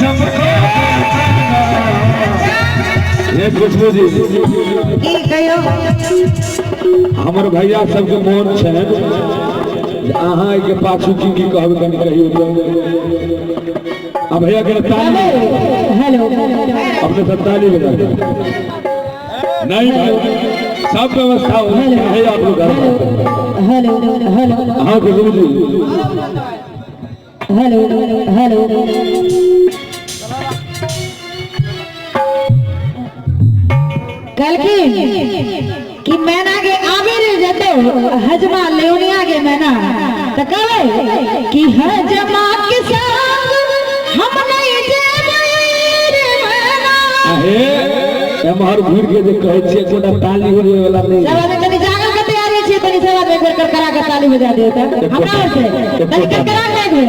चमको। हे खुशबू जी की कहियो? हमर भैया सबके मोन छनि जे अहाँ एहिके पाछू की की कहबै कनि कहियौ तऽ। आ भैया के ताली। हेलो। अपने सब ताली बजा। नहीं भाई, सब व्यवस्था हो है आप लोग घर में। Hello hello. हाँ खुशबू जी। Hello hello. कहलखिन कि मैना के आबे रे जतो हजमा लेउनिया के मैना त कहबै कि हजमा के संग हम नहीं जेबै रे मैना। हे एम्हर घुरि के जे कहै छियै एकोटा ताली होबे वाला नहि। सब आदमी तनी जागल के तैयारी छियै, तनी सब आदमी एक बेर करकरा के ताली बजा दियौ त हमरा ओर से तनी करकरा के एक बेर।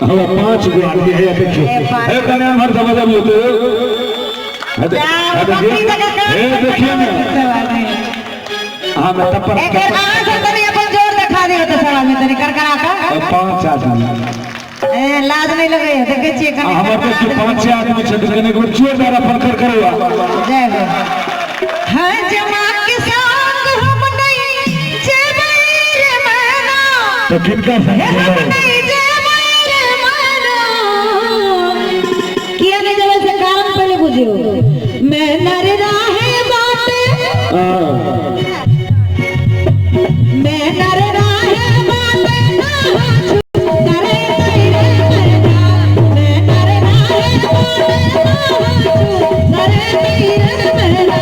हमरा 5 गो आदमी है, देखियौ हे कने एम्हर से बजबियौ तऽ हे देखियौ ने अहाँ में तप्पर। एक बेर अहाँ सब तनी अपन जोर देखा दियौ तऽ सब आदमी तनी करकरा के। 5 आदमी। ए लाज नहीं लगे, देखे छियै कनी। हमर देखियौ 5 आदमी छथिन, कने एक बेर जोरदार अपन कर करौआ। जय हो। हजमा के संग हम नहीं जेबै रे मैना। तऽ किनका संग हे हम जेबै? नहीं जेबै रे मैना। किया नहीं जेबै से कारण पहले बुझियौ। मैं नर राहे बाटे, मैं नर राहे बाटे ना छु करे रे मैना। मैं नर राहे बाटे ना छु करे रे मैना।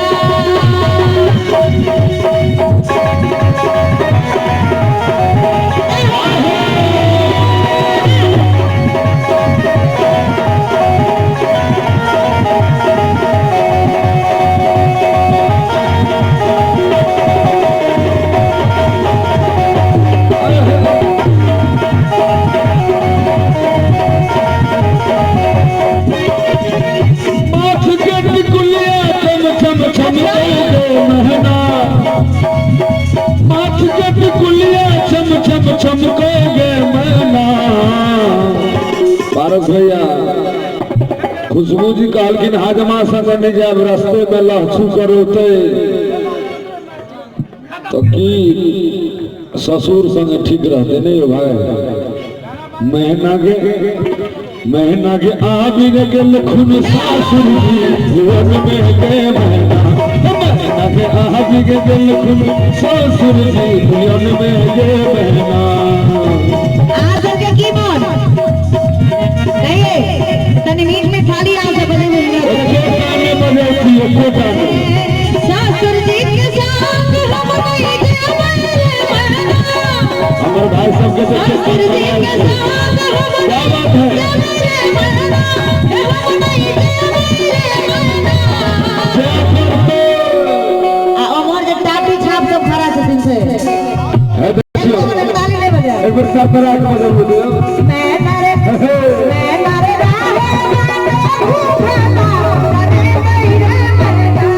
माथ के टिकुलिया चम चम चमकोगे महना, माथ के टिकुलिया चम चम चमकोगे महना। पारस भैया खुशबू जी कहलखिन हाजमा संग नहीं जायब, रस्ते में लहसू करोते तो की ससुर संग ठीक रहते नहीं हो भाई। महीना के आबि गेल खुन सासुर जी जीवन में गे महीना। महीना के आबि गेल खुन सासुर जी जीवन में गे महीना। अहाँ सबके की मोन कहिए तनी मीठ मीठ थाली अहाँ सब बजेबै। एकोटा नहि बजै छी, एकोटा नहि। सासुर जी के संग हम नहीं जेबै रे मैना। हमर भाई सबके देखियौ सासुर जी के संग हम क्या बात है। जेबै रे मैना, हे हम नहीं जेबै रे मैना। जय करते। आ ओम्हर जे टाटी छाप सब खड़ा छथिन से हे देखियौ ताली नहीं बजाय। एक बेर सरसरा के बजबियौ दियौ। मैं नरे मैं नरे राहे बाटे भूखता करे नहीं रे मैना।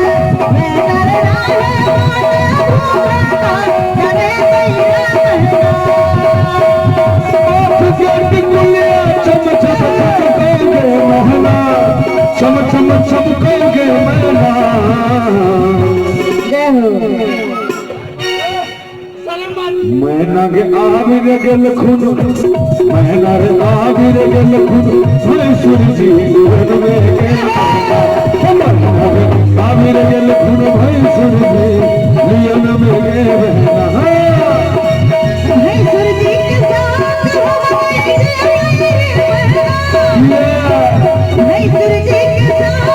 मैं नरे राहे बाटे भूखता करे नहीं रे मैना। माथ के टिकुलिया चम चम चमकोगे महना, चम चम चमकोगे महना। जय हो। मैना के आबिर गेल खुन, मैना रे आबिर गेल खुन भैंसुर जी जीवन में गे मैना। मैना के आबिर गेल खुन भैंसुर जी जीवन में गे मैना। भैंसुर जी के संग हम नहीं जेबै रे मैना। भैंसुर जी के संग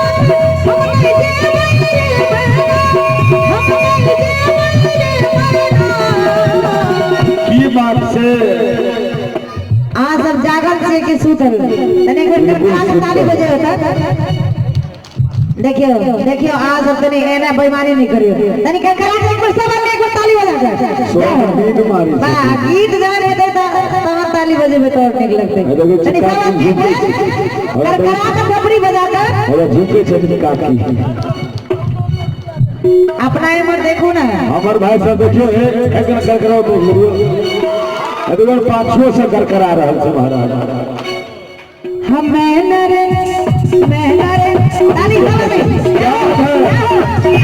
हम नहीं जेबै रे मैना। हम नहीं जेबै रे मैना। की बात से अहाँ सब जागल छियै कि सुतल? तनी एक बेर करकरा के ताली बजेबै तऽ। देखियौ देखियौ अहाँ सब तनी एना बेईमानी नहीं करियौ, तनी करकरा के एक बेर सब आदमी एक बेर ताली बजा के। सब गीत मारी वाह, गीत जहन हेतै तऽ तहन ताली बजेबै तऽ और नीक लगतै। तनी सब आदमी एक बेर करकरा के थपड़ी बजा के। हमरा झुकै छथिन काकी। अपना एम्हर देखू ना। हमर भाई सब देखियौ हे एकर करकराउ देख लियौ, एकर पाछुओ से करकरा रहल छै महाराज। हम मैं नर, मैं नर, ताली हवा में। क्या बात है?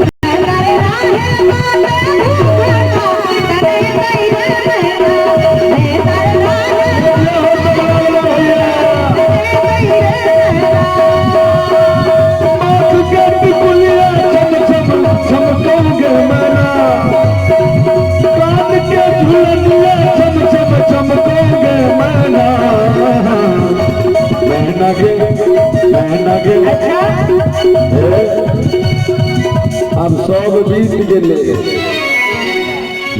मैं नर राहे बाटे भूखता, करे गई रे मैना। मैं नर राहे ये हो तबला वाला भैया। करे गई रे मैना। माथ के टिकुलिया चम चम चमकोगे मैना, कान के झुलनिया चम चम चमकोगे मैना। मैना गे, मैना गे। अच्छा। अब सब बीत गेले।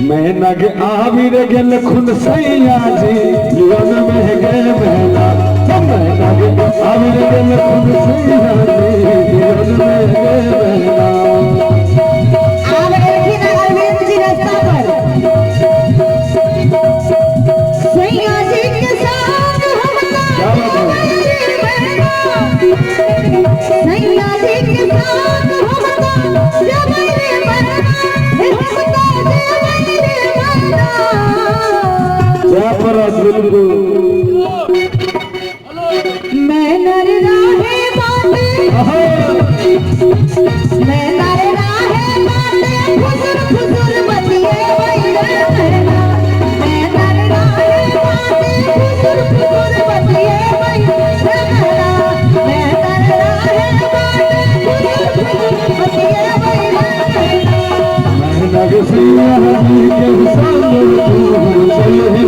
मैना गे आबिर गेल खुन सैया जी लियन में गे मैना। ओ मैना गे आबिर गेल खुन सैया जी लियन में गे मैना। आब एलखिन अरविंद जी रास्ता पर। सैया जी के साथ हम क्या बात है? सैया जी के साथ हम जबै रे मैना, हम जबै रे मैना। क्या पर बिल्कुल। मैं नर राहे बाटे, मैं नर राहे बाटे फुसुर फुसुर बतिए रे मैना। मैं नर राहे बाटे फुसुर फुसुर बतिए रे मैना। मैं नर राहे बाटे फुसुर फुसुर बतिए रे मैना। मैना गे सैया जी के संग तू चलही